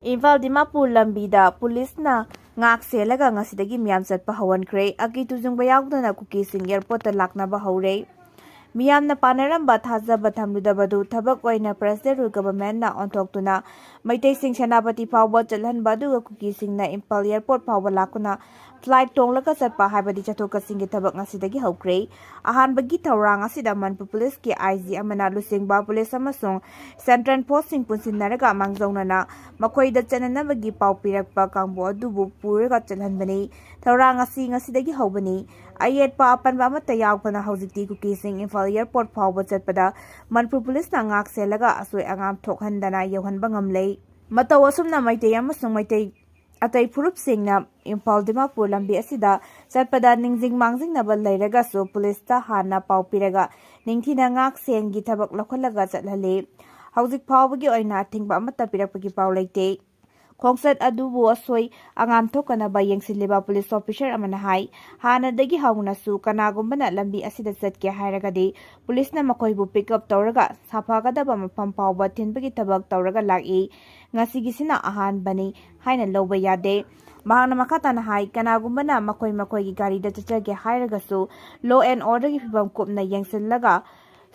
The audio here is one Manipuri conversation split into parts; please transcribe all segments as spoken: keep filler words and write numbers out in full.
ꯏꯝꯐꯥꯜ ꯗꯤꯃꯥꯄꯨꯔ ꯂꯝꯕꯤꯗ ꯄꯨꯂꯤꯁꯅ ꯉꯥꯛ ꯁꯦꯜꯂꯒ ꯉꯁꯤꯗꯒꯤ ꯃꯤꯌꯥꯝ ꯆꯠꯄ ꯍꯧꯍꯟꯈ꯭ꯔꯦ꯫ ꯑꯀꯤ ꯇꯨꯖꯨꯡꯕ ꯌꯥꯎꯗꯅ ꯀꯨꯀꯤꯁꯤꯡ ꯑꯦꯌꯔꯄꯣꯔꯠꯇ ꯂꯥꯛꯅꯕ ꯍꯧꯔꯦ꯫ ꯃꯤꯌꯥꯝꯅ ꯄꯥꯅꯔꯝꯕ ꯊꯥꯖꯕ ꯊꯝꯂꯨꯗꯕꯗꯨ ꯊꯕꯛ ꯑꯣꯏꯅ ꯄ꯭ꯔꯦꯁꯤꯗꯦꯟ ꯔꯨꯜ ꯒꯚꯔꯟꯃꯦꯟꯠꯅ ꯑꯣꯟꯊꯣꯛꯇꯨꯅ ꯃꯩꯇꯩꯁꯤꯡ ꯁꯦꯅꯥꯄꯇꯤ ꯐꯥꯎꯕ ꯆꯠꯍꯟꯕ, ꯑꯗꯨꯒ ꯀꯨꯀꯤꯁꯤꯡꯅ ꯏꯝꯐꯥꯜ ꯑꯦꯌꯔꯄꯣꯔꯠ ꯐꯥꯎꯕ ꯂꯥꯛꯇꯨꯅ ꯐ꯭ꯂꯥꯏꯠ ꯇꯣꯡꯂꯒ ꯆꯠꯄ ꯍꯥꯏꯕꯗꯤ ꯆꯠꯊꯣꯛ ꯆꯠꯁꯤꯟꯒꯤ ꯊꯕꯛ ꯉꯁꯤꯗꯒꯤ ꯍꯧꯈ꯭ꯔꯦ꯫ ꯑꯍꯥꯟꯕꯒꯤ ꯊꯧꯔꯥꯡ ꯑꯁꯤꯗ ꯃꯅꯤꯄꯨꯔ ꯄꯨꯂꯤꯁꯀꯤ ꯑꯥꯏ ꯖꯤ ꯑꯃꯅ ꯂꯨꯆꯤꯡꯕ ꯄꯨꯂꯤꯁ ꯑꯃꯁꯨꯡ ꯁꯦꯟꯇ꯭ꯔꯦꯜ ꯐꯣꯔꯁꯁꯤꯡ ꯄꯨꯟꯁꯤꯟꯅꯔꯒ ꯃꯥꯡꯖꯧꯅꯅ ꯃꯈꯣꯏꯗ ꯆꯠꯅꯅꯕꯒꯤ ꯄꯥꯎ ꯄꯤꯔꯛꯄ ꯀꯥꯡꯕꯨ ꯑꯗꯨꯕꯨ ꯄꯨꯔꯒ ꯆꯠꯍꯟꯕꯅꯤ꯫ ꯊꯧꯔꯥꯡ ꯑꯁꯤ ꯉꯁꯤꯗꯒꯤ ꯍꯧꯕꯅꯤ꯫ ꯑꯌꯦꯠꯄ ꯑꯄꯟꯕ ꯑꯃꯠꯇ ꯌꯥꯎꯗꯅ ꯍꯧꯖꯤꯛꯇꯤ ꯀꯨꯀꯤꯁꯤꯡ ꯏꯝꯐꯥꯜ ꯑꯦꯌꯔꯄꯣꯔꯠ ꯐꯥꯎꯕ ꯆꯠꯄꯗ ꯃꯅꯤꯄꯨꯔ ꯄꯨꯂꯤꯁꯅ ꯉꯥꯛ ꯁꯦꯜꯂꯒ ꯑꯁꯣꯏ ꯑꯉꯥꯝ ꯊꯣꯛꯍꯟꯗꯅ ꯌꯧꯍꯟꯕ ꯉꯝꯂꯦ꯫ ꯃꯇꯧ ꯑꯁꯨꯝꯅ ꯃꯩꯇꯩ ꯑꯃꯁꯨꯡ ꯃꯩꯇꯩ ꯑꯇꯩ ꯐꯨꯔꯨꯞꯁꯤꯡꯅ ꯏꯝꯐꯥꯜ ꯗꯤꯃꯥꯄꯨꯔ ꯂꯝꯕꯤ ꯑꯁꯤꯗ ꯆꯠꯄꯗ ꯅꯤꯡꯁꯤꯡ ꯃꯥꯡꯖꯤꯡꯅꯕ ꯂꯩꯔꯒꯁꯨ ꯄꯨꯂꯤꯁꯇ ꯍꯥꯟꯅ ꯄꯥꯎ ꯄꯤꯔꯒ ꯅꯤꯡꯊꯤꯅ ꯉꯥꯛ ꯁꯦꯟꯒꯤ ꯊꯕꯛ ꯂꯧꯈꯠꯂꯒ ꯆꯠꯍꯜꯂꯤ꯫ ꯍꯧꯖꯤꯛ ꯐꯥꯎꯕꯒꯤ ꯑꯣꯏꯅ ꯑꯊꯤꯡꯕ ꯑꯃꯠꯇ ꯄꯤꯔꯛꯄꯒꯤ ꯄꯥꯎ ꯂꯩꯇꯦ꯫ ꯈꯣꯡꯆꯠ ꯑꯗꯨꯕꯨ ꯑꯁꯣꯏ ꯑꯉꯥꯝ ꯊꯣꯛꯇꯅꯕ ꯌꯦꯡꯁꯤꯜꯂꯤꯕ ꯄꯨꯂꯤꯁ ꯑꯣꯐꯤꯁꯔ ꯑꯃꯅ ꯍꯥꯏ, ꯍꯥꯟꯅꯗꯒꯤ ꯍꯧꯅꯁꯨ ꯀꯅꯥꯒꯨꯝꯕꯅ ꯂꯝꯕꯤ ꯑꯁꯤꯗ ꯆꯠꯀꯦ ꯍꯥꯏꯔꯒꯗꯤ ꯄꯨꯂꯤꯁꯅ ꯃꯈꯣꯏꯕꯨ ꯄꯤꯛ ꯑꯞ ꯇꯧꯔꯒ ꯁꯥꯐꯒꯗꯕ ꯃꯐꯝ ꯐꯥꯎꯕ ꯊꯤꯟꯕꯒꯤ ꯊꯕꯛ ꯇꯧꯔꯒ ꯂꯥꯛꯏ꯫ ꯉꯁꯤꯒꯤꯁꯤꯅ ꯑꯍꯥꯟꯕꯅꯤ ꯍꯥꯏꯅ ꯂꯧꯕ ꯌꯥꯗꯦ꯫ ꯃꯍꯥꯛꯅ ꯃꯈꯥ ꯇꯥꯅ ꯍꯥꯏ, ꯀꯅꯥꯒꯨꯝꯕꯅ ꯃꯈꯣꯏ ꯃꯈꯣꯏꯒꯤ ꯒꯥꯔꯤꯗ ꯆꯠꯆꯒꯦ ꯍꯥꯏꯔꯒꯁꯨ law and orderꯒꯤ ꯐꯤꯕꯝ ꯀꯨꯞꯅ ꯌꯦꯡꯁꯤꯜꯂꯒ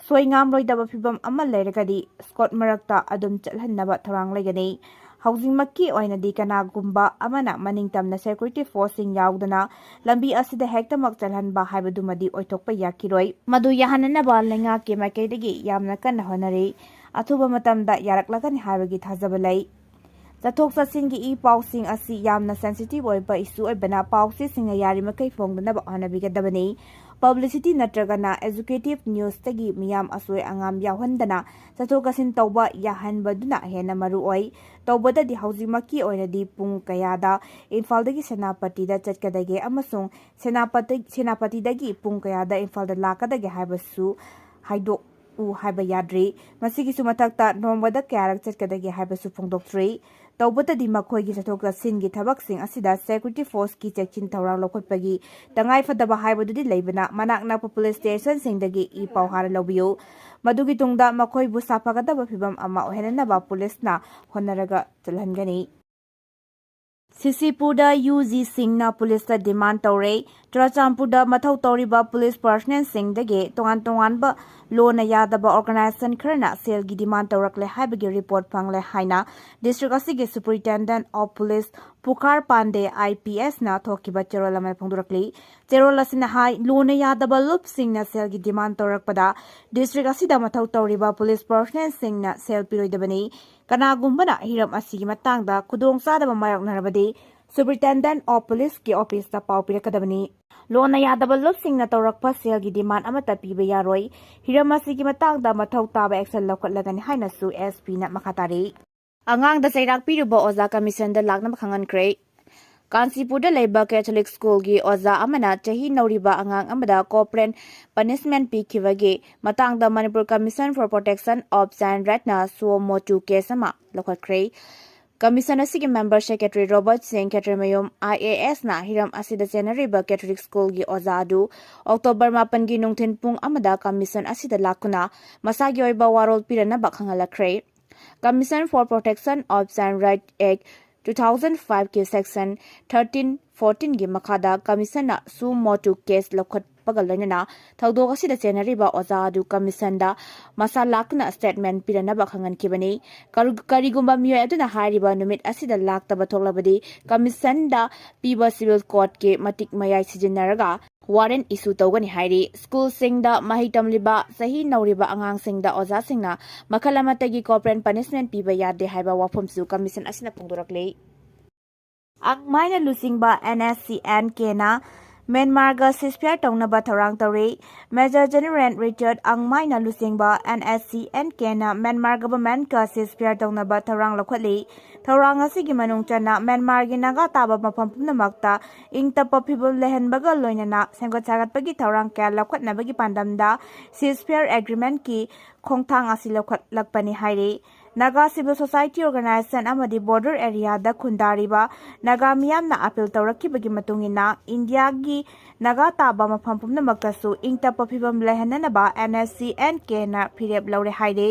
ꯁꯣꯏꯉꯥꯝꯂꯣꯏꯗꯕ ꯐꯤꯕꯝ ꯑꯃ ꯂꯩꯔꯒꯗꯤ ꯁ꯭ꯀꯣꯠ ꯃꯔꯛꯇ ꯑꯗꯨꯝ ꯆꯠꯍꯟꯅꯕ ꯊꯧꯔꯥꯡ ꯂꯩꯒꯅꯤ꯫ ꯍꯧꯖꯤꯛꯃꯛꯀꯤ ꯑꯣꯏꯅꯗꯤ ꯀꯅꯥꯒꯨꯝꯕ ꯑꯃꯅ ꯃꯅꯤꯡ ꯇꯝꯅ ꯁꯦꯀ꯭ꯌꯨꯔꯤꯇꯤ ꯐꯣꯔꯁꯁꯤꯡ ꯌꯥꯎꯗꯅ ꯂꯝꯕꯤ ꯑꯁꯤꯗ ꯍꯦꯛꯇꯃꯛ ꯆꯠꯍꯟꯕ ꯍꯥꯏꯕꯗꯨꯃꯗꯤ ꯑꯣꯏꯊꯣꯛꯄ ꯌꯥꯈꯤꯔꯣꯏ꯫ ꯃꯗꯨ ꯌꯥꯍꯟꯅꯅꯕ ꯂꯩꯉꯥꯛꯀꯤ ꯃꯥꯏꯀꯩꯗꯒꯤ ꯌꯥꯝꯅ ꯀꯟꯅ ꯍꯣꯠꯅꯔꯤ꯫ ꯑꯊꯨꯕ ꯃꯇꯝꯗ ꯌꯥꯔꯛꯂꯒꯅꯤ ꯍꯥꯏꯕꯒꯤ ꯊꯥꯖꯕ ꯂꯩ꯫ ꯆꯠꯊꯣꯛ ꯆꯠꯁꯤꯟꯒꯤ ꯏ ꯄꯥꯎꯁꯤꯡ ꯑꯁꯤ ꯌꯥꯝꯅ ꯁꯦꯟꯁꯤꯇꯤꯚ ꯑꯣꯏꯕ ꯏꯁꯨ ꯑꯣꯏꯕꯅ ꯄꯥꯎꯆꯦꯁꯤꯡꯅ ꯌꯥꯔꯤꯃꯈꯩ ꯐꯣꯡꯗꯅꯕ ꯍꯣꯠꯅꯕꯤꯒꯗꯕꯅꯤ꯫ ꯄꯕ꯭ꯂꯤꯁꯤꯇꯤ ꯅꯠꯇ꯭ꯔꯒꯅ ꯑꯦꯖꯨꯀꯦꯇꯤꯚ ꯅ꯭ꯌꯨꯁꯇꯒꯤ ꯃꯤꯌꯥꯝ ꯑꯁꯣꯏ ꯑꯉꯥꯝ ꯌꯥꯎꯍꯟꯗꯅ ꯆꯠꯊꯣꯛ ꯆꯠꯁꯤꯟ ꯇꯧꯕ ꯌꯥꯍꯟꯕꯗꯨꯅ ꯍꯦꯟꯅ ꯃꯔꯨ ꯑꯣꯏ꯫ ꯇꯧꯕꯇꯗꯤ ꯍꯧꯖꯤꯛꯃꯛꯀꯤ ꯑꯣꯏꯅꯗꯤ ꯄꯨꯡ ꯀꯌꯥꯗ ꯏꯝꯐꯥꯜꯗꯒꯤ ꯁꯦꯅꯥꯄꯇꯤꯗ ꯆꯠꯀꯗꯒꯦ ꯑꯃꯁꯨꯡ ꯁꯦꯅꯥꯄꯇꯤ-, ꯁꯦꯅꯥꯄꯇꯤꯗꯒꯤ ꯄꯨꯡ ꯀꯌꯥꯗ ꯏꯝꯐꯥꯜꯗ ꯂꯥꯛꯀꯗꯒꯦ ꯍꯥꯏꯕꯁꯨ ꯍꯥꯏꯗꯣꯛꯎ ꯍꯥꯏꯕ ꯌꯥꯗ꯭ꯔꯤ꯫ ꯃꯁꯤꯒꯤꯁꯨ ꯃꯊꯛꯇ ꯅꯣꯡꯃꯗ ꯀꯌꯥꯔꯛ ꯆꯠꯀꯗꯒꯦ ꯍꯥꯏꯕꯁꯨ ꯐꯣꯡꯗꯣꯛꯇ꯭ꯔꯤ꯫ ꯇꯧꯕꯇꯗꯤ ꯃꯈꯣꯏꯒꯤ ꯆꯠꯊꯣꯛ ꯆꯠꯁꯤꯟꯒꯤ ꯊꯕꯛꯁꯤꯡ ꯑꯁꯤꯗ ꯁꯦꯀ꯭ꯌꯨꯔꯤꯇꯤ ꯐꯣꯔꯁꯀꯤ ꯆꯦꯛꯁꯤꯟ ꯊꯧꯔꯥꯡ ꯂꯧꯈꯠꯄꯒꯤ ꯇꯉꯥꯏꯐꯗꯕ ꯍꯥꯏꯕꯗꯨꯗꯤ ꯂꯩꯕꯅ ꯃꯅꯥꯛ ꯅꯛꯄ ꯄꯨꯂꯤꯁ ꯁ꯭ꯇꯦꯁꯟꯁꯤꯡꯗꯒꯤ ꯏ ꯄꯥꯎ ꯍꯥꯟꯅ ꯂꯧꯕꯤꯌꯨ꯫ ꯃꯗꯨꯒꯤ ꯇꯨꯡꯗ ꯃꯈꯣꯏꯕꯨ ꯁꯥꯐꯒꯗꯕ ꯐꯤꯚꯝ ꯑꯃ ꯑꯣꯏꯍꯟꯅꯕ ꯄꯨꯂꯤꯁꯅ ꯍꯣꯠꯅꯔꯒ ꯆꯠꯍꯟꯒꯅꯤ꯫ ꯁꯤꯁꯤꯄꯨꯔꯗ ꯌꯨ ꯖꯤꯁꯤꯡꯅ ꯄꯨꯂꯤꯁꯇ ꯗꯤꯃꯥꯟ ꯇꯧꯔꯦ꯫ ꯆꯨꯔꯆꯥꯟꯄꯨꯔꯗ ꯃꯊꯧ ꯇꯧꯔꯤꯕ ꯄꯨꯂꯤꯁ ꯄꯔꯁꯅꯦꯜꯁꯤꯡꯗꯒꯤ ꯇꯣꯉꯥꯟ ꯇꯣꯉꯥꯟꯕ ꯂꯣꯅ ꯌꯥꯗꯕ ꯑꯣꯔꯒꯅꯥꯏꯖꯦꯁꯟ ꯈꯔꯅ ꯁꯦꯜꯒꯤ ꯗꯤꯃꯥꯟ ꯇꯧꯔꯛꯂꯦ ꯍꯥꯏꯕꯒꯤ ꯔꯤꯄꯣꯔꯠ ꯐꯪꯂꯦ ꯍꯥꯏꯅ ꯗꯤꯁꯇ꯭ꯔꯤꯛ ꯑꯁꯤꯒꯤ superintendent of police Pukhar Pande, I P ꯑꯦꯁꯅ ꯊꯣꯛꯈꯤꯕ ꯆꯦꯔꯣꯜ ꯑꯃꯗ ꯐꯣꯡꯗꯣꯔꯛꯂꯤ꯫ ꯆꯦꯔꯣꯜ ꯑꯁꯤꯅ ꯍꯥꯏ, ꯂꯣꯅ ꯌꯥꯗꯕ ꯂꯨꯞꯁꯤꯡꯅ ꯁꯦꯜꯒꯤ ꯗꯤꯃꯥꯟ ꯇꯧꯔꯛꯄꯗ ꯗꯤꯁꯇ꯭ꯔꯤꯛ ꯑꯁꯤꯗ ꯃꯊꯧ ꯇꯧꯔꯤꯕ ꯄꯨꯂꯤꯁ ꯄꯔꯁꯅꯦꯜꯁꯤꯡꯅ ꯁꯦꯜ ꯄꯤꯔꯣꯏꯗꯕꯅꯤ꯫ ꯀꯅꯥꯒꯨꯝꯕꯅ ꯍꯤꯔꯝ ꯑꯁꯤꯒꯤ ꯃꯇꯥꯡꯗ ꯈꯨꯗꯣꯡꯆꯥꯗꯕ ꯃꯥꯌꯣꯛꯅꯔꯕꯗꯤ ꯁꯨꯄꯔꯤꯟꯇꯦꯟꯗꯦꯟꯠ ꯑꯣꯐ ꯄꯨꯂꯤꯁꯀꯤ ꯑꯣꯐꯤꯁꯇ ꯄꯥꯎ ꯄꯤꯔꯛꯀꯗꯕꯅꯤ꯫ ꯂꯣꯟꯅ ꯌꯥꯗꯕ ꯂꯨꯞꯁꯤꯡꯅ ꯇꯧꯔꯛꯄ ꯁꯦꯜꯒꯤ ꯗꯤꯃꯥꯟ ꯑꯃꯠꯇ ꯄꯤꯕ ꯌꯥꯔꯣꯏ꯫ ꯍꯤꯔꯝ ꯑꯁꯤꯒꯤ ꯃꯇꯥꯡꯗ ꯃꯊꯧ ꯇꯥꯕ ꯑꯦꯛꯁꯟ ꯂꯧꯈꯠꯂꯒꯅꯤ ꯍꯥꯏꯅꯁꯨ ꯑꯦꯁ ꯄꯤꯅ ꯃꯈꯥ ꯇꯥꯔꯤ꯫ ꯑꯉꯥꯡꯗ ꯆꯩꯔꯥꯛ ꯄꯤꯔꯨꯕ ꯑꯣꯖꯥ ꯀꯃꯤꯁꯟꯗ ꯂꯥꯛꯅꯕ ꯈꯪꯍꯟꯈ꯭ꯔꯦ꯫ ꯀꯥꯟꯆꯤꯄꯨꯔꯗ ꯂꯩꯕ ꯀꯦꯊꯣꯂꯤꯛ ꯁ꯭ꯀꯨꯜꯒꯤ ꯑꯣꯖꯥ ꯑꯃꯅ ꯆꯍꯤ ꯅꯧꯔꯤꯕ ꯑꯉꯥꯡ ꯑꯃꯗ ꯀꯣꯔꯄꯣꯔꯦꯜ ꯄꯅꯤꯁꯃꯦꯟꯠ ꯄꯤꯈꯤꯕꯒꯤ ꯃꯇꯥꯡꯗ Manipur commission for protection of child ꯔꯥꯏꯠꯅ ꯁꯨꯑꯣ ꯃꯣꯇꯨ ꯀꯦꯁ ꯑꯃ ꯂꯧꯈꯠꯈ꯭ꯔꯦ꯫ ꯀꯃꯤꯁꯟ ꯑꯁꯤꯒꯤ member secretary Robert Singh Khetrimayum, I A ꯑꯦꯁꯅ ꯍꯤꯔꯝ ꯑꯁꯤꯗ ꯆꯦꯟꯅꯔꯤꯕ ꯀꯦꯊꯣꯂꯤꯛ ꯁ꯭ꯀꯨꯜꯒꯤ ꯑꯣꯖꯥ ꯑꯗꯨ ꯑꯣꯛꯇꯣꯕꯔ ꯃꯥꯄꯟꯒꯤ ꯅꯨꯡꯊꯤꯜ ꯄꯨꯡ ꯑꯃꯗ ꯀꯃꯤꯁꯟ ꯑꯁꯤꯗ ꯂꯥꯛꯇꯨꯅ ꯃꯁꯥꯒꯤ ꯑꯣꯏꯕ ꯋꯥꯔꯣꯜ ꯄꯤꯔꯅꯕ ꯈꯪꯍꯜꯂꯛꯈ꯭ꯔꯦ꯫ Commission for Protection of Child Right Act two thousand five ꯀꯤ section thirteen fourteen ꯒꯤ ꯃꯈꯥꯗ ꯀꯃꯤꯁꯟꯅ ꯁꯨꯑꯣ ꯃꯣꯇꯨ ꯀꯦꯁ ꯂꯧꯈꯠꯄꯒ ꯂꯣꯏꯅꯅ ꯊꯧꯗꯣꯛ ꯑꯁꯤꯗ ꯆꯦꯟꯅꯔꯤꯕ ꯑꯣꯖꯥ ꯑꯗꯨ ꯀꯃꯤꯁꯟꯗ ꯃꯁꯥ ꯂꯥꯛꯇꯨꯅ ꯁ꯭ꯇꯦꯠꯃꯦꯟꯠ ꯄꯤꯔꯅꯕ ꯈꯪꯍꯟꯈꯤꯕꯅꯤ꯫ ꯀꯔꯨ-, ꯀꯔꯤꯒꯨꯝꯕ ꯃꯤꯑꯣꯏ ꯑꯗꯨꯅ ꯍꯥꯏꯔꯤꯕ ꯅꯨꯃꯤꯠ ꯑꯁꯤꯗ ꯂꯥꯛꯇꯕ ꯊꯣꯛꯂꯕꯗꯤ ꯀꯃꯤꯁꯟꯗ ꯄꯤꯕ ꯁꯤꯚꯤꯜ ꯀꯣꯔꯠꯀꯤ ꯃꯇꯤꯛ ꯃꯌꯥꯏ ꯁꯤꯖꯤꯟꯅꯔꯒ ꯋꯥꯔꯦꯟꯠ ꯏꯁꯨ ꯇꯧꯒꯅꯤ ꯍꯥꯏꯔꯤ꯫ ꯁ꯭ꯀꯨꯜꯁꯤꯡꯗ ꯃꯍꯩ ꯇꯝꯂꯤꯕ ꯆꯍꯤ ꯅꯧꯔꯤꯕ ꯑꯉꯥꯡꯁꯤꯡꯗ ꯑꯣꯖꯥꯁꯤꯡꯅ ꯃꯈꯜ ꯑꯃꯠꯇꯒꯤ ꯀꯣꯔꯄꯣꯔꯦꯜ ꯄꯅꯤꯁꯃꯦꯟꯠ ꯄꯤꯕ ꯌꯥꯗꯦ ꯍꯥꯏꯕ ꯋꯥꯐꯝꯁꯨ ꯀꯃꯤꯁꯟ ꯑꯁꯤꯅ ꯐꯣꯡꯗꯣꯔꯛꯂꯤ꯫ ꯑꯪꯃꯥꯏꯅ ꯂꯨꯆꯤꯡꯕ ꯑꯦꯟ ꯑꯦꯁ ꯁꯤ ꯑꯦꯟ ꯀꯦꯅ ꯃ꯭ꯌꯥꯟꯃꯥꯔꯒ ceasefire ꯇꯧꯅꯕ ꯊꯧꯔꯥꯡ ꯇꯧꯔꯤ꯫ ꯃꯦꯖꯔ ꯖꯦꯅꯔꯦꯜ ꯔꯤꯆꯥꯔꯗ ꯑꯪꯃꯥꯏꯅ ꯂꯨꯆꯤꯡꯕ ꯑꯦꯟ ꯑꯦꯁ ꯁꯤ ꯑꯦꯟ ꯀꯦꯅ ꯃ꯭ꯌꯥꯟꯃꯥꯔ ꯒꯚꯔꯟꯃꯦꯟꯠꯀ ceasefire ꯇꯧꯅꯕ ꯊꯧꯔꯥꯡ ꯂꯧꯈꯠꯂꯤ꯫ ꯊꯧꯔꯥꯡ ꯑꯁꯤꯒꯤ ꯃꯅꯨꯡ ꯆꯟꯅ ꯃ꯭ꯌꯥꯟꯃꯥꯔꯒꯤ ꯅꯥꯒꯥ ꯇꯥꯕ ꯃꯐꯝ ꯄꯨꯝꯅꯃꯛꯇ ꯏꯪ ꯇꯞꯄ ꯐꯤꯕꯝ ꯂꯩꯍꯟꯕꯒ ꯂꯣꯏꯅꯅ ꯁꯦꯝꯒꯠ ꯁꯥꯒꯠꯄꯒꯤ ꯊꯧꯔꯥꯡ ꯀꯌꯥ ꯂꯧꯈꯠꯅꯕꯒꯤ ꯄꯥꯟꯗꯝꯗ ceasefire agreement ꯀꯤ ꯈꯣꯡꯊꯥꯡ ꯑꯁꯤ ꯂꯧꯈꯠꯂꯛꯄꯅꯤ ꯍꯥꯏꯔꯤ꯫ ꯅꯥꯒꯥ ꯁꯤꯚꯤꯜ ꯁꯣꯁꯥꯏꯇꯤ ꯑꯣꯔꯒꯅꯥꯏꯖꯦꯁꯟ ꯑꯃꯗꯤ ꯕꯣꯔꯗꯔ ꯑꯦꯔꯤꯌꯥꯗ ꯈꯨꯟꯗꯥꯔꯤꯕ ꯅꯥꯒꯥ ꯃꯤꯌꯥꯝꯅ ꯑꯥꯄꯤꯜ ꯇꯧꯔꯛꯈꯤꯕꯒꯤ ꯃꯇꯨꯡ ꯏꯟꯅ ꯏꯟꯗꯤꯌꯥꯒꯤ ꯅꯥꯒꯥ ꯇꯥꯕ ꯃꯐꯝ ꯄꯨꯝꯅꯃꯛꯇꯁꯨ ꯏꯪ ꯇꯞꯄ ꯐꯤꯕꯝ ꯂꯩꯍꯟꯅꯅꯕ NSCN-Kꯅ ꯐꯤꯔꯦꯞ ꯂꯧꯔꯦ ꯍꯥꯏꯔꯤ꯫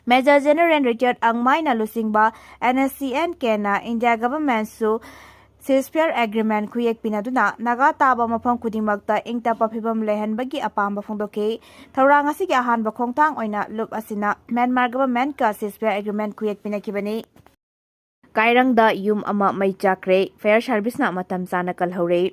ꯃꯦꯖꯔ ꯖꯦꯅꯔꯦꯜ ꯔꯤꯆꯥꯔꯗ ꯑꯪꯃꯥꯏꯅ ꯂꯨꯆꯤꯡꯕ NSCN-Kꯅ ꯏꯟꯗꯤꯌꯥ ꯒꯚꯔꯟꯃꯦꯟꯠꯁꯨ ceasefire agreement ꯈꯨꯌꯦꯛ ꯄꯤꯅꯗꯨꯅ ꯅꯥꯒꯥ ꯇꯥꯕ ꯃꯐꯝ ꯈꯨꯗꯤꯡꯃꯛꯇ ꯏꯪ ꯇꯞꯄ ꯐꯤꯕꯝ ꯂꯩꯍꯟꯕꯒꯤ ꯑꯄꯥꯝꯕ ꯐꯣꯡꯗꯣꯛꯈꯤ꯫ ꯊꯧꯔꯥꯡ ꯑꯁꯤꯒꯤ ꯑꯍꯥꯟꯕ ꯈꯣꯡꯊꯥꯡ ꯑꯣꯏꯅ ꯂꯨꯞ ꯑꯁꯤꯅ ꯃ꯭ꯌꯥꯟꯃꯥꯔ ꯒꯚꯔꯟꯃꯦꯟꯠꯀ ceasefire agreement ꯈꯨꯌꯦꯛ ꯄꯤꯅꯈꯤꯕꯅꯤ꯫ ꯀꯥꯏꯔꯪꯗ ꯌꯨꯝ ꯑꯃ ꯃꯩ ꯆꯥꯛꯈ꯭ꯔꯦ꯫ Fire service-ꯅ ꯃꯇꯝ ꯆꯥꯅ ꯀꯜꯍꯧꯔꯦ꯫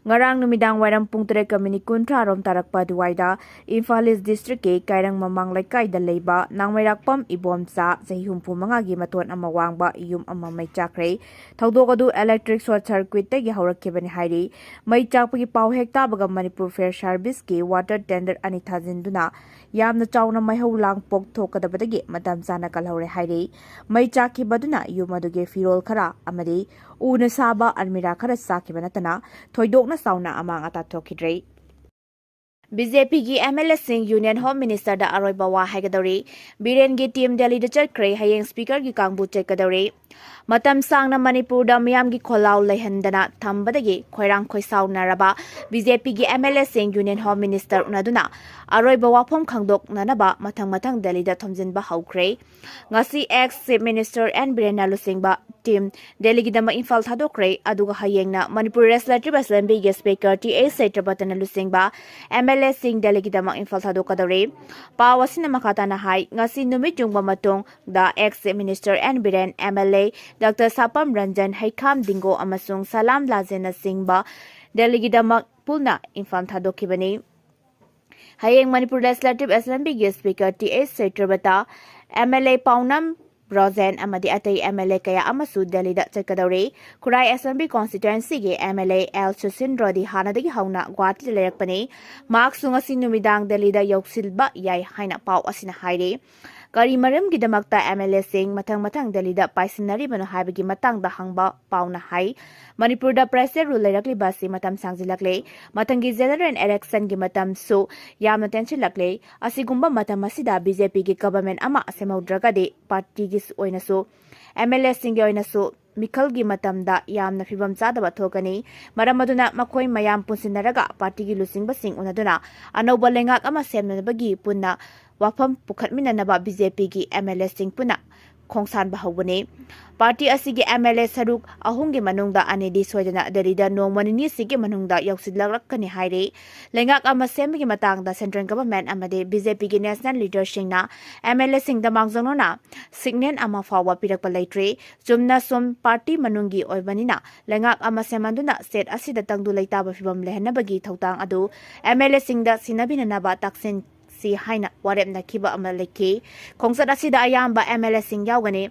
ꯉꯔꯥꯡ ꯅꯨꯃꯤꯗꯥꯡ ꯋꯥꯏꯔꯝ ꯄꯨꯡ ꯇꯔꯦꯠꯀ ꯃꯤꯅꯤꯠ ꯀꯨꯟꯊ꯭ꯔꯥ ꯔꯣꯝ ꯇꯥꯔꯛꯄ ꯑꯗꯨꯋꯥꯏꯗ ꯏꯝꯐꯥꯜ ꯏꯁ ꯗꯤꯁꯇ꯭ꯔꯤꯛꯀꯤ ꯀꯥꯏꯔꯪ ꯃꯃꯥꯡ ꯂꯩꯀꯥꯏꯗ ꯂꯩꯕ ꯅꯥꯡꯃꯩꯔꯥꯛꯄꯝ ꯏꯕꯣꯝꯆꯥ, ꯆꯍꯤ ꯍꯨꯝꯐꯨ ꯃꯉꯥꯒꯤ ꯃꯇꯣꯟ ꯑꯃ ꯋꯥꯡꯕ, ꯌꯨꯝ ꯑꯃ ꯃꯩ ꯆꯥꯛꯈ꯭ꯔꯦ꯫ ꯊꯧꯗꯣꯛ ꯑꯗꯨ electric short circuit-ꯇꯒꯤ ꯍꯧꯔꯛꯈꯤꯕꯅꯤ ꯍꯥꯏꯔꯤ꯫ ꯃꯩ ꯆꯥꯛꯄꯒꯤ ꯄꯥꯎ ꯍꯦꯛ ꯇꯥꯕꯒ ꯃꯅꯤꯄꯨꯔ Fire Service-ꯀꯤ water tender ꯑꯅꯤ ꯊꯥꯖꯤꯟꯗꯨꯅ ꯌꯥꯝꯅ ꯆꯥꯎꯅ ꯃꯩꯍꯧ ꯂꯥꯡ ꯄꯣꯛꯊꯣꯛꯀꯗꯕꯗꯒꯤ ꯃꯇꯝ ꯆꯥꯅ ꯀꯜꯍꯧꯔꯦ ꯍꯥꯏꯔꯤ꯫ ꯃꯩ ꯆꯥꯛꯈꯤꯕꯗꯨꯅ ꯌꯨꯝ ꯑꯗꯨꯒꯤ ꯐꯤꯔꯣꯜ ꯈꯔ ꯑꯃꯗꯤ ꯎꯅ ꯁꯥꯕ ꯑꯜꯃꯤꯔꯥ ꯈꯔ ꯆꯥꯛꯈꯤꯕ ꯅꯠꯇꯅ ꯊꯣꯏꯗꯣꯛꯅ ꯆꯥꯎꯅ ꯑꯃꯥꯡ ꯑꯇꯥ ꯊꯣꯛꯈꯤꯗ꯭ꯔꯦ꯫ BJP-ꯒꯤ MLA-ꯁꯤꯡ Union Home Minister-ꯗ ꯑꯔꯣꯏꯕ ꯋꯥ ꯍꯥꯏꯒꯗꯧꯔꯤ꯫ ꯕꯤꯔꯦꯟꯒꯤ team ꯗꯦꯜꯂꯤꯗ ꯆꯠꯈ꯭ꯔꯦ꯫ ꯍꯌꯦꯡ Speaker-ꯒꯤ ꯀꯥꯡꯕꯨ ꯆꯠꯀꯗꯧꯔꯤ꯫ ꯃꯇꯝ ꯁꯥꯡꯅ ꯃꯅꯤꯄꯨꯔꯗ ꯃꯤꯌꯥꯝꯒꯤ ꯈꯣꯜꯂꯥꯎ ꯂꯩꯍꯟꯗꯅ ꯊꯝꯕꯗꯒꯤ ꯈꯣꯏꯔꯥꯡ ꯈꯣꯏꯁꯥꯎꯅꯔꯕ BJP-ꯒꯤ MLA-ꯁꯤꯡ Union Home Minister ꯎꯅꯗꯨꯅ ꯑꯔꯣꯏꯕ ꯋꯥꯐꯝ ꯈꯪꯗꯣꯛꯅꯅꯕ ꯃꯊꯪ ꯃꯊꯪ ꯗꯦꯜꯂꯤꯗ ꯊꯣꯝꯖꯤꯟꯕ ꯍꯧꯈ꯭ꯔꯦ꯫ ꯉꯁꯤ ex Chief Minister N ꯕꯤꯔꯦꯟꯅ ꯂꯨꯆꯤꯡꯕ team ꯗꯦꯜꯂꯤꯒꯤꯗꯃꯛ ꯏꯝꯐꯥꯜ ꯊꯥꯗꯣꯛꯈ꯭ꯔꯦ꯫ ꯑꯗꯨꯒ ꯍꯌꯦꯡꯅ Manipur Legislative Assembly-ꯒꯤ Speaker Th Satyabratana ꯂꯨꯆꯤꯡꯕ MLA-ꯁꯤꯡ ꯗꯦꯜꯂꯤꯒꯤꯗꯃꯛ ꯏꯝꯐꯥꯜ ꯊꯥꯗꯣꯛꯀꯗꯧꯔꯤ꯫ ꯄꯥꯎ ꯑꯁꯤꯅ ꯃꯈꯥ ꯇꯥꯅ ꯍꯥꯏ, ꯉꯁꯤ ꯅꯨꯃꯤꯠ ꯌꯨꯡꯕ ꯃꯇꯨꯡꯗ ex Chief Minister N Biren, MLA Doctor ꯁꯥꯄꯝ Ranjan, ꯍꯩꯈꯥꯝ ꯗꯤꯡꯒꯣ ꯑꯃꯁꯨꯡ ꯁꯂꯥꯝ ꯂꯥꯖꯦꯟꯅꯆꯤꯡꯕ ꯗꯦꯜꯂꯤꯒꯤꯗꯃꯛ ꯄꯨꯟꯅ ꯏꯝꯐꯥꯜ ꯊꯥꯗꯣꯛꯈꯤꯕꯅꯤ꯫ ꯍꯌꯦꯡ Manipur Legislative Assembly-ꯒꯤ Speaker Th Satyabratana, MLA ꯄꯥꯎꯅꯝ Brojen ꯑꯃꯗꯤ ꯑꯇꯩ MLA ꯀꯌꯥ ꯑꯃꯁꯨ ꯗꯦꯜꯂꯤꯗ ꯆꯠꯀꯗꯧꯔꯤ꯫ ꯈꯨꯔꯥꯏ Assembly Constituency-ꯒꯤ MLA ꯑꯦꯜ ꯁꯨꯁꯤꯟ ꯔꯣꯗꯤ ꯍꯥꯟꯅꯗꯒꯤ ꯍꯧꯅ ꯒꯨꯋꯥꯍꯥꯇꯤꯗ ꯂꯩꯔꯛꯄꯅꯤ꯫ ꯃꯍꯥꯛꯁꯨ ꯉꯁꯤ ꯅꯨꯃꯤꯗꯥꯡ ꯗꯦꯜꯂꯤꯗ ꯌꯧꯁꯤꯟꯕ ꯌꯥꯏ ꯍꯥꯏꯅ ꯄꯥꯎ ꯑꯁꯤꯅ ꯍꯥꯏꯔꯤ꯫ ꯀꯔꯤ ꯃꯔꯝꯒꯤꯗꯃꯛꯇ ꯑꯦꯝ ꯑꯦꯜ ꯑꯦꯁꯤꯡ ꯃꯊꯪ ꯃꯊꯪ ꯗꯦꯜꯂꯤꯗ ꯄꯥꯏꯁꯤꯟꯅꯔꯤꯕꯅꯣ ꯍꯥꯏꯕꯒꯤ ꯃꯇꯥꯡꯗ ꯍꯪꯕ ꯄꯥꯎꯅ ꯍꯥꯏ, ꯃꯅꯤꯄꯨꯔꯗ pressure rule ꯂꯩꯔꯛꯂꯤꯕ ꯑꯁꯤ ꯃꯇꯝ ꯁꯥꯡꯖꯤꯜꯂꯛꯂꯦ꯫ ꯃꯊꯪꯒꯤ general election ꯒꯤ ꯃꯇꯝꯁꯨ ꯌꯥꯝꯅ ꯇꯦꯟꯁꯤꯜꯂꯛꯂꯦ꯫ ꯑꯁꯤꯒꯨꯝꯕ ꯃꯇꯝ ꯑꯁꯤꯗ ꯕꯤ ꯖꯦ ꯄꯤꯒꯤ government ꯑꯃ ꯁꯦꯝꯍꯧꯗ꯭ꯔꯒꯗꯤ party ꯒꯤ ꯑꯣꯏꯅꯁꯨ, ꯑꯦꯝ ꯑꯦꯜ ꯑꯦꯁꯤꯡꯒꯤ ꯑꯣꯏꯅꯁꯨ ꯃꯤꯈꯜꯒꯤ ꯃꯇꯝꯗ ꯌꯥꯝꯅ ꯐꯤꯕꯝ ꯆꯥꯗꯕ ꯊꯣꯛꯀꯅꯤ꯫ ꯃꯔꯝ ꯑꯗꯨꯅ ꯃꯈꯣꯏ ꯃꯌꯥꯝ ꯄꯨꯟꯁꯤꯟꯅꯔꯒ party ꯒꯤ ꯂꯨꯆꯤꯡꯕꯁꯤꯡ ꯎꯅꯗꯨꯅ ꯑꯅꯧꯕ ꯂꯩꯉꯥꯛ ꯑꯃ ꯁꯦꯝꯅꯅꯕꯒꯤ ꯄꯨꯟꯅ ꯋꯥꯐꯝ ꯄꯨꯈꯠꯃꯤꯟꯅꯅꯕ ꯕꯤ ꯖꯦ ꯄꯤꯒꯤ ꯑꯦꯝ ꯑꯦꯜ ꯑꯦꯁꯤꯡ ꯄꯨꯟꯅ ꯈꯣꯡꯁꯥꯟꯕ ꯍꯧꯕꯅꯤ꯫ Party ꯑꯁꯤꯒꯤ ꯑꯦꯝ ꯑꯦꯜ ꯑꯦ ꯁꯔꯨꯛ ꯑꯍꯨꯝꯒꯤ ꯃꯅꯨꯡꯗ ꯑꯅꯤꯗꯤ ꯁꯣꯏꯗꯅ ꯗꯦꯜꯂꯤꯗ ꯅꯣꯡꯃ ꯅꯤꯅꯤꯁꯤꯒꯤ ꯃꯅꯨꯡꯗ ꯌꯧꯁꯤꯜꯂꯛꯂꯛꯀꯅꯤ ꯍꯥꯏꯔꯤ꯫ ꯂꯩꯉꯥꯛ ꯑꯃ ꯁꯦꯝꯕꯒꯤ ꯃꯇꯥꯡꯗ central government ꯑꯃꯗꯤ ꯕꯤ ꯖꯦ ꯄꯤꯒꯤ national leader ꯁꯤꯡꯅ ꯑꯦꯝ ꯑꯦꯜ ꯑꯦꯁꯤꯡꯗ ꯃꯥꯡꯖꯧꯅꯅ signal ꯑꯃ ꯐꯥꯎꯕ ꯄꯤꯔꯛꯄ ꯂꯩꯇ꯭ꯔꯤ꯫ ꯆꯨꯝꯅ ꯁꯨꯝ party ꯃꯅꯨꯡꯒꯤ ꯑꯣꯏꯕꯅꯤꯅ ꯂꯩꯉꯥꯛ ꯑꯃ ꯁꯦꯝꯍꯟꯗꯨꯅ state ꯑꯁꯤꯗ ꯇꯪꯗꯨ ꯂꯩꯇꯥꯕ ꯐꯤꯕꯝ ꯂꯩꯍꯟꯅꯕꯒꯤ ꯊꯧꯗꯥꯡ ꯑꯗꯨ ꯑꯦꯝ ꯑꯦꯜ ꯑꯦꯁꯤꯡꯗ ꯁꯤꯟꯅꯕꯤꯅꯅꯕ ꯇꯥꯛꯁꯤꯟ ꯁꯤ ꯍꯥꯏꯅ ꯋꯥꯔꯦꯞꯅꯈꯤꯕ ꯑꯃ ꯂꯩꯈꯤ꯫ ꯈꯣꯡꯆꯠ ꯑꯁꯤꯗ ꯑꯌꯥꯝꯕ ꯑꯦꯝ ꯑꯦꯜ ꯑꯦꯁꯤꯡ ꯌꯥꯎꯒꯅꯤ꯫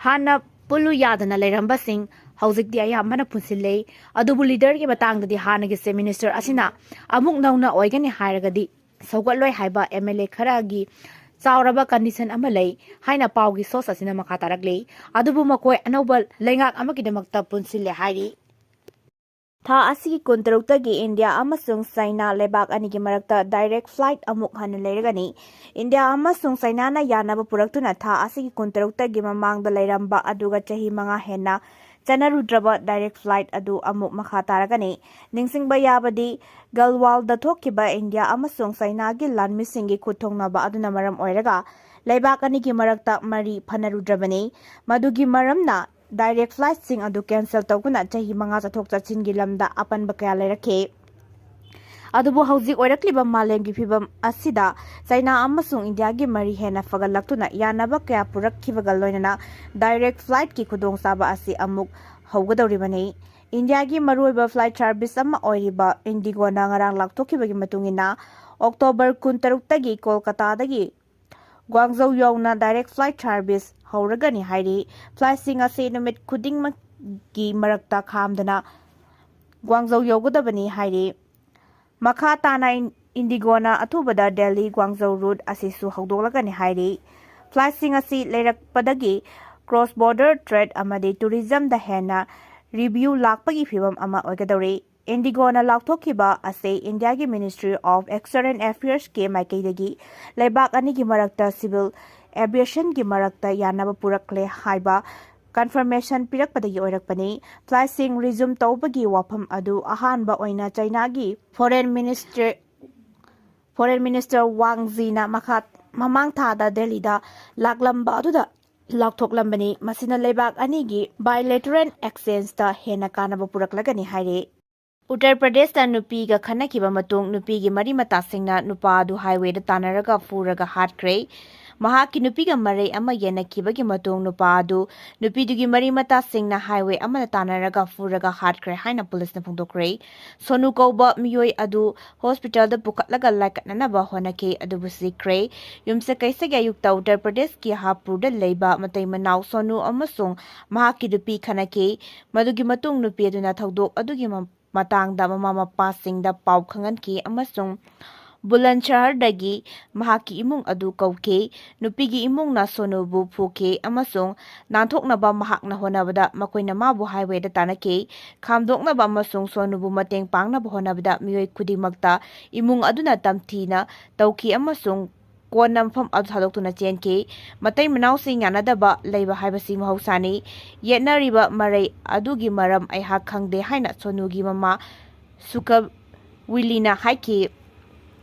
ꯍꯥꯟꯅ ꯄꯨꯜꯂꯨ ꯌꯥꯗꯅ ꯂꯩꯔꯝꯕꯁꯤꯡ ꯍꯧꯖꯤꯛꯇꯤ ꯑꯌꯥꯝꯕꯅ ꯄꯨꯟꯁꯤꯜꯂꯦ꯫ ꯑꯗꯨꯕꯨ leader ꯒꯤ ꯃꯇꯥꯡꯗꯗꯤ ꯍꯥꯟꯅꯒꯤ Chief Minister ꯑꯁꯤꯅ ꯑꯃꯨꯛ ꯅꯧꯅ ꯑꯣꯏꯒꯅꯤ ꯍꯥꯏꯔꯒꯗꯤ ꯁꯧꯒꯠꯂꯣꯏ ꯍꯥꯏꯕ ꯑꯦꯝ ꯑꯦꯜ ꯑꯦ ꯈꯔꯒꯤ ꯆꯥꯎꯔꯕ condition ꯑꯃ ꯂꯩ ꯍꯥꯏꯅ ꯄꯥꯎꯒꯤ source ꯑꯁꯤꯅ ꯃꯈꯥ ꯇꯥꯔꯛꯂꯤ꯫ ꯑꯗꯨꯕꯨ ꯃꯈꯣꯏ ꯑꯅꯧꯕ ꯂꯩꯉꯥꯛ ꯑꯃꯒꯤꯗꯃꯛꯇ ꯄꯨꯟꯁꯤꯜꯂꯦ ꯍꯥꯏꯔꯤ꯫ ꯊꯥ ꯑꯁꯤꯒꯤ ꯀꯨꯟꯇꯔꯨꯛꯇꯒꯤ ꯏꯟꯗꯤꯌꯥ ꯑꯃꯁꯨꯡ ꯆꯩꯅꯥ ꯂꯩꯕꯥꯛ ꯑꯅꯤꯒꯤ ꯃꯔꯛꯇ direct flight ꯑꯃꯨꯛ ꯍꯟꯅ ꯂꯩꯔꯒꯅꯤ꯫ ꯏꯟꯗꯤꯌꯥ ꯑꯃꯁꯨꯡ ꯆꯩꯅꯥꯅ ꯌꯥꯅꯕ ꯄꯨꯔꯛꯇꯨꯅ ꯊꯥ ꯑꯁꯤꯒꯤ ꯀꯨꯟꯇꯔꯨꯛꯇꯒꯤ ꯃꯃꯥꯡꯗ ꯂꯩꯔꯝꯕ ꯑꯗꯨꯒ ꯆꯍꯤ ꯃꯉꯥ ꯍꯦꯟꯅ ꯆꯠꯅꯔꯨꯗ꯭ꯔꯕ direct flight ꯑꯗꯨ ꯑꯃꯨꯛ ꯃꯈꯥ ꯇꯥꯔꯒꯅꯤ꯫ ꯅꯤꯡꯁꯤꯡꯕ ꯌꯥꯕꯗꯤ, ꯒꯜꯋꯥꯜꯗ ꯊꯣꯛꯈꯤꯕ ꯏꯟꯗꯤꯌꯥ ꯑꯃꯁꯨꯡ ꯆꯩꯅꯥꯒꯤ ꯂꯥꯟꯃꯤꯁꯤꯡꯒꯤ ꯈꯨꯠ ꯊꯣꯛꯅꯕ ꯑꯗꯨꯅ ꯃꯔꯝ ꯑꯣꯏꯔꯒ ꯂꯩꯕꯥꯛ ꯑꯅꯤꯒꯤ ꯃꯔꯛꯇ ꯃꯔꯤ ꯐꯅꯔꯨꯗ꯭ꯔꯕꯅꯤ꯫ ꯃꯗꯨꯒꯤ ꯃꯔꯝꯅ direct flight ꯁꯤꯡ ꯑꯗꯨ cancel ꯇꯧꯗꯨꯅ ꯆꯍꯤ ꯃꯉꯥ ꯆꯠꯊꯣꯛ ꯆꯠꯁꯤꯟꯒꯤ ꯂꯝꯗ ꯑꯄꯟꯕ ꯀꯌꯥ ꯂꯩꯔꯛꯈꯤ꯫ ꯑꯗꯨꯕꯨ ꯍꯧꯖꯤꯛ ꯑꯣꯏꯔꯛꯂꯤꯕ ꯃꯥꯂꯦꯝꯒꯤ ꯐꯤꯕꯝ ꯑꯁꯤꯗ ꯆꯩꯅꯥ ꯑꯃꯁꯨꯡ ꯏꯟꯗꯤꯌꯥꯒꯤ ꯃꯔꯤ ꯍꯦꯟꯅ ꯐꯒꯠꯂꯛꯇꯨꯅ ꯌꯥꯅꯕ ꯀꯌꯥ ꯄꯨꯔꯛꯈꯤꯕꯒ ꯂꯣꯏꯅꯅ direct flight ꯀꯤ ꯈꯨꯗꯣꯡꯆꯥꯕ ꯑꯁꯤ ꯑꯃꯨꯛ ꯍꯧꯒꯗꯧꯔꯤꯕꯅꯤ꯫ ꯏꯟꯗꯤꯌꯥꯒꯤ ꯃꯔꯨꯑꯣꯏꯕ flight service ꯑꯃ ꯑꯣꯏꯔꯤꯕ IndiGo ꯅ ꯉꯔꯥꯡ ꯂꯥꯎꯊꯣꯛꯈꯤꯕꯒꯤ ꯃꯇꯨꯡ ꯏꯟꯅ, ꯑꯣꯛꯇꯣꯕꯔ ꯀꯨꯟꯇꯔꯨꯛꯇꯒꯤ ꯀꯣꯜꯀꯇꯥꯗꯒꯤ ꯒ꯭ꯋꯥꯡꯖꯧ ꯌꯧꯅ direct flight service ꯍꯧꯔꯒꯅꯤ ꯍꯥꯏꯔꯤ꯫ Flight ꯁꯤꯡ ꯑꯁꯤ ꯅꯨꯃꯤꯠ ꯈꯨꯗꯤꯡꯃꯛꯀꯤ ꯃꯔꯛꯇ ꯈꯥꯝꯗꯅ ꯒ꯭ꯋꯥꯡꯖꯧ ꯌꯧꯒꯗꯕꯅꯤ ꯍꯥꯏꯔꯤ꯫ ꯃꯈꯥ ꯇꯥꯅ ꯏꯟ-, IndiGo ꯅ ꯑꯊꯨꯕꯗ ꯗꯦꯜꯂꯤ ꯒ꯭ꯋꯥꯡꯖꯧ route ꯑꯁꯤꯁꯨ ꯍꯧꯗꯣꯛꯂꯒꯅꯤ ꯍꯥꯏꯔꯤ꯫ Flightꯁꯤꯡ ꯑꯁꯤ ꯂꯩꯔꯛꯄꯗꯒꯤ cross border trade ꯑꯃꯗꯤ tourismꯗ ꯍꯦꯟꯅ revenue ꯂꯥꯛꯄꯒꯤ ꯐꯤꯚꯝ ꯑꯃ ꯑꯣꯏꯒꯗꯧꯔꯤ꯫ IndiGoꯅ ꯂꯥꯎꯊꯣꯛꯈꯤꯕ ꯑꯁꯤ ꯏꯟꯗꯤꯌꯥꯒꯤ Ministry of External Affairsꯀꯤ ꯃꯥꯏꯀꯩꯗꯒꯤ ꯂꯩꯕꯥꯛ ꯑꯅꯤꯒꯤ ꯃꯔꯛꯇ civil aviationꯒꯤ ꯃꯔꯛꯇ ꯌꯥꯅꯕ ꯄꯨꯔꯛꯂꯦ ꯍꯥꯏꯕ confirmation ꯄꯤꯔꯛꯄꯗꯒꯤ ꯑꯣꯏꯔꯛꯄꯅꯤ꯫ Flightꯁꯤꯡ resume ꯇꯧꯕꯒꯤ ꯋꯥꯐꯝ ꯑꯗꯨ ꯑꯍꯥꯟꯕ ꯑꯣꯏꯅ ꯆꯩꯅꯥꯒꯤ Foreign Minister Foreign Minister Wang Yiꯅ ꯃꯈꯥ, ꯃꯃꯥꯡ ꯊꯥꯗ ꯗꯦꯜꯂꯤꯗ ꯂꯥꯛꯂꯝꯕ ꯑꯗꯨꯗ ꯂꯥꯎꯊꯣꯛꯂꯝꯕꯅꯤ꯫ ꯃꯁꯤꯅ ꯂꯩꯕꯥꯛ ꯑꯅꯤꯒꯤ bilateral exchangeꯇ ꯍꯦꯟꯅ ꯀꯥꯟꯅꯕ ꯄꯨꯔꯛꯂꯒꯅꯤ ꯍꯥꯏꯔꯤ꯫ ꯎꯠꯇꯔ ꯄ꯭ꯔꯗꯦꯁꯇ ꯅꯨꯄꯤꯒ ꯈꯠꯅꯈꯤꯕ ꯃꯇꯨꯡ ꯅꯨꯄꯤꯒꯤ ꯃꯔꯤ ꯃꯇꯥꯁꯤꯡꯅ ꯅꯨꯄꯥ ꯑꯗꯨ highwayꯗ ꯇꯥꯟꯅꯔꯒ ꯐꯨꯔꯒ ꯍꯥꯠꯈ꯭ꯔꯦ꯫ ꯃꯍꯥꯛꯀꯤ ꯅꯨꯄꯤꯒ ꯃꯔꯩ ꯑꯃ ꯌꯦꯟꯅꯈꯤꯕꯒꯤ ꯃꯇꯨꯡ ꯅꯨꯄꯥ ꯑꯗꯨ ꯅꯨꯄꯤꯗꯨꯒꯤ ꯃꯔꯤ ꯃꯇꯥꯁꯤꯡꯅ highway ꯑꯃꯗ ꯇꯥꯟꯅꯔꯒ ꯐꯨꯔꯒ ꯍꯥꯠꯈ꯭ꯔꯦ ꯍꯥꯏꯅ ꯄꯨꯂꯤꯁꯅ ꯐꯣꯡꯗꯣꯛꯈ꯭ꯔꯦ꯫ ꯁꯣꯅꯨ ꯀꯧꯕ ꯃꯤꯑꯣꯏ ꯑꯗꯨ hospitalꯗ ꯄꯨꯈꯠꯂꯒ ꯂꯥꯏꯀꯠꯅꯅꯕ ꯍꯣꯠꯅꯈꯤ, ꯑꯗꯨꯕꯨ ꯁꯤꯈ꯭ꯔꯦ꯫ ꯌꯨꯝꯁꯀꯩꯁꯒꯤ ꯑꯌꯨꯛꯇ ꯎꯠꯇꯔ ꯄ꯭ꯔꯗꯦꯁꯀꯤ ꯍꯥꯄꯨꯔꯗ ꯂꯩꯕ ꯃꯇꯩ ꯃꯅꯥꯎ ꯁꯣꯅꯨ ꯑꯃꯁꯨꯡ ꯃꯍꯥꯛꯀꯤ ꯅꯨꯄꯤ ꯈꯠꯅꯈꯤ꯫ ꯃꯗꯨꯒꯤ ꯃꯇꯨꯡ ꯅꯨꯄꯤ ꯑꯗꯨꯅ ꯊꯧꯗꯣꯛ ꯑꯗꯨꯒꯤ ꯃ-, ꯃꯇꯥꯡꯗ ꯃꯃꯥ ꯃꯄꯥꯁꯤꯡꯗ ꯄꯥꯎ ꯈꯪꯍꯟꯈꯤ ꯑꯃꯁꯨꯡ ꯕꯨꯂꯟꯁꯍꯔꯗꯒꯤ ꯃꯍꯥꯛꯀꯤ ꯏꯃꯨꯡ ꯑꯗꯨ ꯀꯧꯈꯤ꯫ ꯅꯨꯄꯤꯒꯤ ꯏꯃꯨꯡꯅ ꯁꯣꯅꯨꯕꯨ ꯐꯨꯈꯤ ꯑꯃꯁꯨꯡ ꯅꯥꯟꯊꯣꯛꯅꯕ ꯃꯍꯥꯛꯅ ꯍꯣꯠꯅꯕꯗ ꯃꯈꯣꯏꯅ ꯃꯥꯕꯨ highwayꯗ ꯇꯥꯟꯅꯈꯤ꯫ ꯈꯥꯝꯗꯣꯛꯅꯕ ꯑꯃꯁꯨꯡ ꯁꯣꯅꯨꯕꯨ ꯃꯇꯦꯡ ꯄꯥꯡꯅꯕ ꯍꯣꯠꯅꯕꯗ ꯃꯤꯑꯣꯏ ꯈꯨꯗꯤꯡꯃꯛꯇ ꯏꯃꯨꯡ ꯑꯗꯨꯅ ꯇꯝꯊꯤꯅ ꯇꯧꯈꯤ ꯑꯃꯁꯨꯡ ꯀꯣꯟꯅ ꯃꯐꯝ ꯑꯗꯨ ꯊꯥꯗꯣꯛꯇꯨꯅ ꯆꯦꯟꯈꯤ꯫ ꯃꯇꯩ ꯃꯅꯥꯎꯁꯤꯡ ꯌꯥꯅꯗꯕ ꯂꯩꯕ ꯍꯥꯏꯕꯁꯤ ꯃꯍꯧꯁꯥꯅꯤ꯫ ꯌꯦꯠꯅꯔꯤꯕ ꯃꯔꯩ ꯑꯗꯨꯒꯤ ꯃꯔꯝ ꯑꯩꯍꯥꯛ ꯈꯪꯗꯦ ꯍꯥꯏꯅ ꯁꯣꯅꯨꯒꯤ ꯃꯃꯥ ꯁꯨꯀ ꯋꯤꯂꯤꯅ ꯍꯥꯏꯈꯤ꯫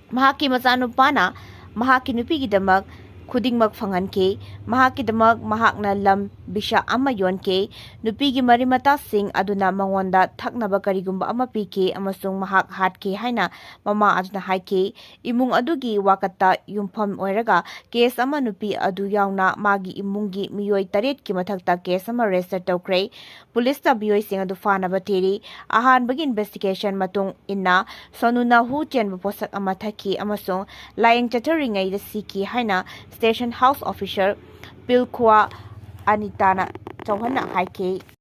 ꯃꯍꯥꯛꯀꯤ ꯃꯆꯥꯅꯨꯄꯥꯅ ꯃꯍꯥꯛꯀꯤ ꯅꯨꯄꯤꯒꯤꯗꯃꯛ ꯈꯨꯗꯤꯡꯃꯛ ꯐꯪꯍꯟꯈꯤ꯫ ꯃꯍꯥꯛꯀꯤꯗꯃꯛ ꯃꯍꯥꯛꯅ ꯂꯝ ꯕꯤꯁꯥ ꯑꯃ ꯌꯣꯟꯈꯤ꯫ ꯅꯨꯄꯤꯒꯤ ꯃꯔꯤ ꯃꯇꯥꯁꯤꯡ ꯑꯗꯨꯅ ꯃꯉꯣꯟꯗ ꯊꯛꯅꯕ ꯀꯔꯤꯒꯨꯝꯕ ꯑꯃ ꯄꯤꯈꯤ ꯑꯃꯁꯨꯡ ꯃꯍꯥꯛ ꯍꯥꯠꯈꯤ ꯍꯥꯏꯅ ꯃꯃꯥ ꯑꯗꯨꯅ ꯍꯥꯏꯈꯤ꯫ ꯏꯃꯨꯡ ꯑꯗꯨꯒꯤ ꯋꯥꯀꯠꯇ ꯌꯨꯝꯐꯝ ꯑꯣꯏꯔꯒ case ꯑꯃ ꯅꯨꯄꯤ ꯑꯗꯨ ꯌꯥꯎꯅ ꯃꯥꯒꯤ ꯏꯃꯨꯡꯒꯤ ꯃꯤꯑꯣꯏ ꯇꯔꯦꯠꯀꯤ ꯃꯊꯛꯇ case ꯑꯃ register ꯇꯧꯈ꯭ꯔꯦ꯫ ꯄꯨꯂꯤꯁꯅ ꯃꯤꯑꯣꯏꯁꯤꯡ ꯑꯗꯨ ꯐꯥꯅꯕ ꯊꯤꯔꯤ꯫ ꯑꯍꯥꯟꯕꯒꯤ investigation ꯃꯇꯨꯡ ꯏꯟꯅ ꯁꯣꯅꯨꯅ ꯍꯨ ꯆꯦꯟꯕ ꯄꯣꯠꯁꯛ ꯑꯃ ꯊꯛꯈꯤ ꯑꯃꯁꯨꯡ ꯂꯥꯌꯦꯡ ꯆꯠꯊꯔꯤꯉꯩꯗ ꯁꯤꯈꯤ ꯍꯥꯏꯅ station house officer ꯄꯤꯜꯈ꯭ꯋꯥ ꯑꯅꯤꯇꯥꯅ ꯆꯧꯍꯟꯅ ꯍꯥꯏꯈꯤ꯫